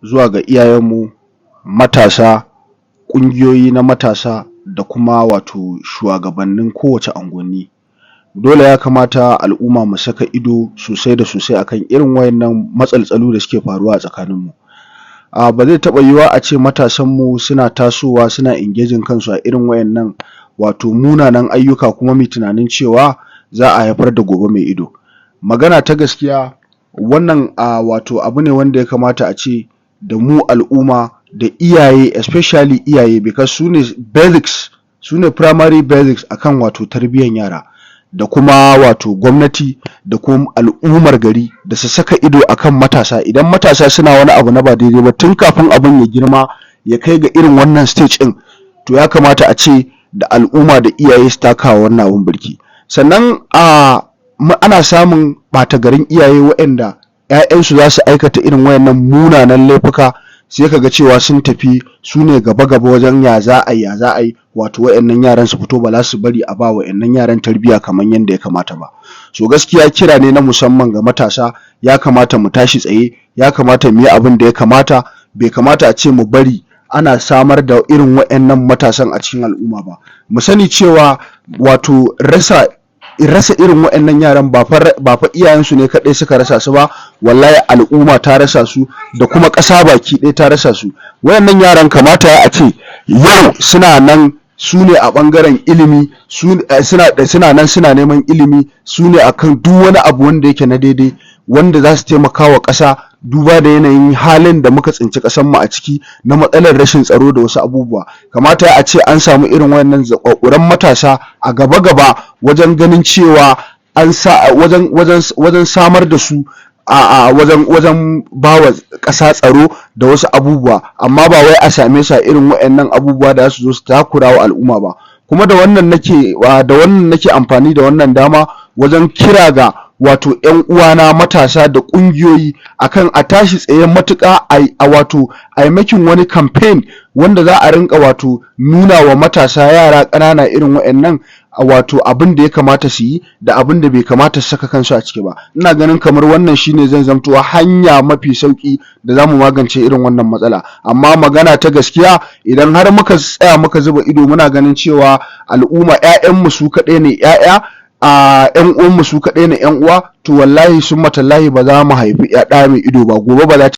Zuwa ga iyayenmu matasa, ƙungiyoyi na matasa da kuma wato shuwagabannin kowace anguwanni, dole ya kamata al'umma mu saka ido sosai da sosai akan irin wa'innan matsaltsalu da suke faruwa a tsakaninmu. Ba zai taɓa yiwuwa a ce matasanmu suna tasowa suna engaging kansu a irin wa'innan wato munanan ayyuka kuma mu yi tunanin cewa za a haifar da gobe mai ido. Magana ta gaskiya, wannan wato abu ne wanda ya kamata a ce da mu al'umma da iyaye, especially iyaye, because su ne basics, su ne primary basics akan wato tarbiyyan yara, da kuma wato gwamnati da kuma al'ummar gari, da su saka ido akan matasa. Idan matasa suna wani abu na ba daidai ba, tun kafin abun ya girma ya kai ga irin wannan stage ɗin, to ya kamata a ce da al'umma da iyaye su takawa wannan abun birki. Sannan ana samun ɓata garin iyaye wa'inda ‘ya'yansu za su aikata irin waɗannan munanan laifuka, sai ka ga cewa sun tafi, su ne gaba-gaba wajen ya za a yi, ya za a yi wato wa'innan yaran su fito. Ba za su bari a ba wa'innan yaran tarbiyya kamar yanda ya kamata ba. So gaskiya, kira ne na musamman ga matasa: ya kamata mu tashi tsaye, ya kamata mu yi abin da ya kamata. Bai kamata a ce mu bari ana samar da irin wa'innan matasan a cikin al'umma ba. Mu sani cewa wato rasa irin wa'innan yaran, ba fa iyayensu ne kaɗai suka rasa su ba, wallahi al'umma ta rasa su, da kuma ƙasa baki ɗaya ta rasa su. Wayannan yaran kamata a ce yau suna nan, su ne a ɓangaren ilimi, suna nan suna neman ilimi, su ne akan duk wani abu wanda yake na daidai wanda za su taimaka wa ƙasa, duba da yanayin halin da muka tsinci ƙasarmu a ciki na matsalar rashin tsaro da wasu abubuwa. Kamata a ce an samu irin wayannan zaƙwaƙuran matasa a gaba-gaba wajen ganin cewa an sa wajen samar da su a wajen bawa ƙasa tsaro da wasu abubuwa, amma ba wai a same su a irin wayannan abubuwa da za su zo su takura wa al'umma ba. Kuma da wannan nake amfani da wannan dama wajen kira ga wato ƴan uwana matasa da ƙungiyoyi akan a tashi tsaye matuƙa, a wato a yi making wani campaign wanda za a rinƙa wato nuna wa matasa, yara ƙanana irin waƴannan, wato abin da ya kamata su yi da abin da bai kamata su saka kansu a ciki ba. Ina ganin kamar wannan shine zai zamto hanya mafi sauƙi da za mu magance irin wannan matsala. Amma magana ta gaskiya, idan har muka tsaya muka zuba ido muna ganin cewa al'umma, ƴaƴanmu su kaɗai ne ƴaƴa, ƴan uwanmu su kaɗai ne ƴan uwa, to wallahi summa tallahi ba za mu haifi ɗa mai ido ba gobe, ba za ta